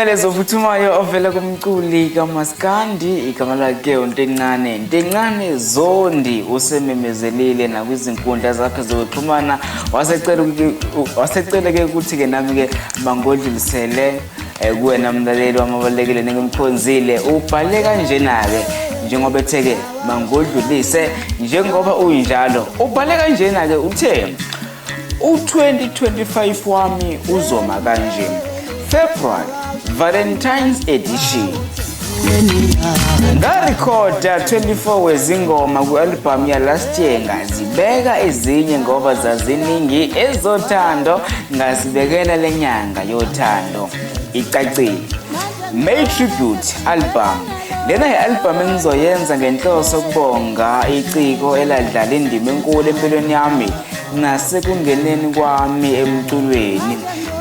Umyalezo ophuthumayo ovela kumculi kaMaskandi, igama lakhe uNtencane, Ntencane Zondi, usememezelile nakwizinkundla zakhe zokuxhumana, wasecela wasecela-ke ukuthi-ke nami-ke mangodlulisele kuwena mlaleli wamabalulekile nengimkhonzile. Ubhale kanjena-ke njengoba ethe-ke mangodlulise njengoba unjalo, ubhale kanjena-ke, uthe u-2025 wami uzoma kanje: February, Valentine's edition, ngarekhoda 24 wezingoma kwi-albhamu ya last year, ngazibeka ezinye ngoba zaziningi ezothando, ngazibekela lenyanga yothando. Icacile. May, tribute album. Lena i-album engizoyenza ngenhloso yokubonga iciko eladlala indima enkulu empilweni yami nasekungeneni kwami emculweni.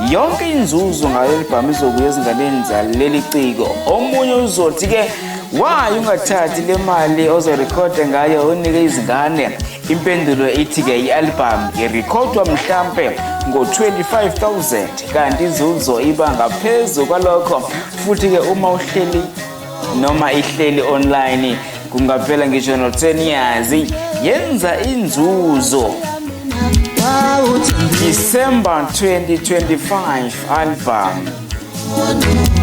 Yonke inzuzo ngale album izobuya ezinganeni zaleli ciko. Omunye uzothi-ke, why ungathathi le mali ozorekhoda ngayo unike izingane? Impendulo ithi-ke i-album irekhodwa mhlampe ngo-25,000, kanti inzuzo iba ngaphezu kwalokho. Futhi-ke uma uhleli noma ihleli online kungaphela ngisho no-10 years yenza inzuzo. December 2025 album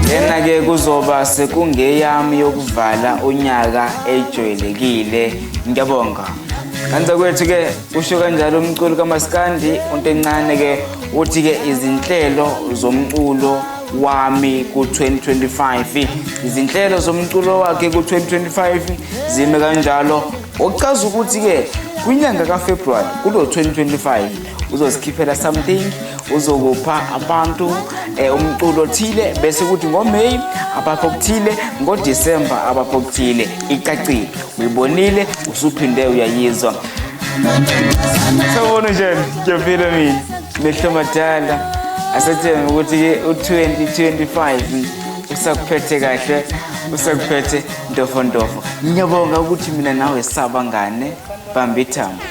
lena-ke kuzoba sekungeyami yokuvala unyaka ejwayelekile. Ngiyabonga kanza kwethu-ke, usho kanjalo umculo kaMaskandi uNtencane-ke. Uthi-ke izinhlelo zomculo wami ku-2025, izinhlelo zomculo wakhe ku-2025 zime kanjalo, okuchaza ukuthi-ke kwinyanga kaFebruwari kulo 2025 uzosikhiphela something, uzokupha abantu umculo othile, bese kuthi ngoMay abapha okuthile, ngoDisemba abapha okuthile. Icacile, uyibonile, usuphinde uyayizwa. Sawubona, njani? Ngiyaphila mina, mehlo madala. Asethembe ukuthi-ke u-2025 usakuphethe kahle, usakuphethe ntofontofo. Ngiyabonga ukuthi mina nawe sabangane, bamba ithambo.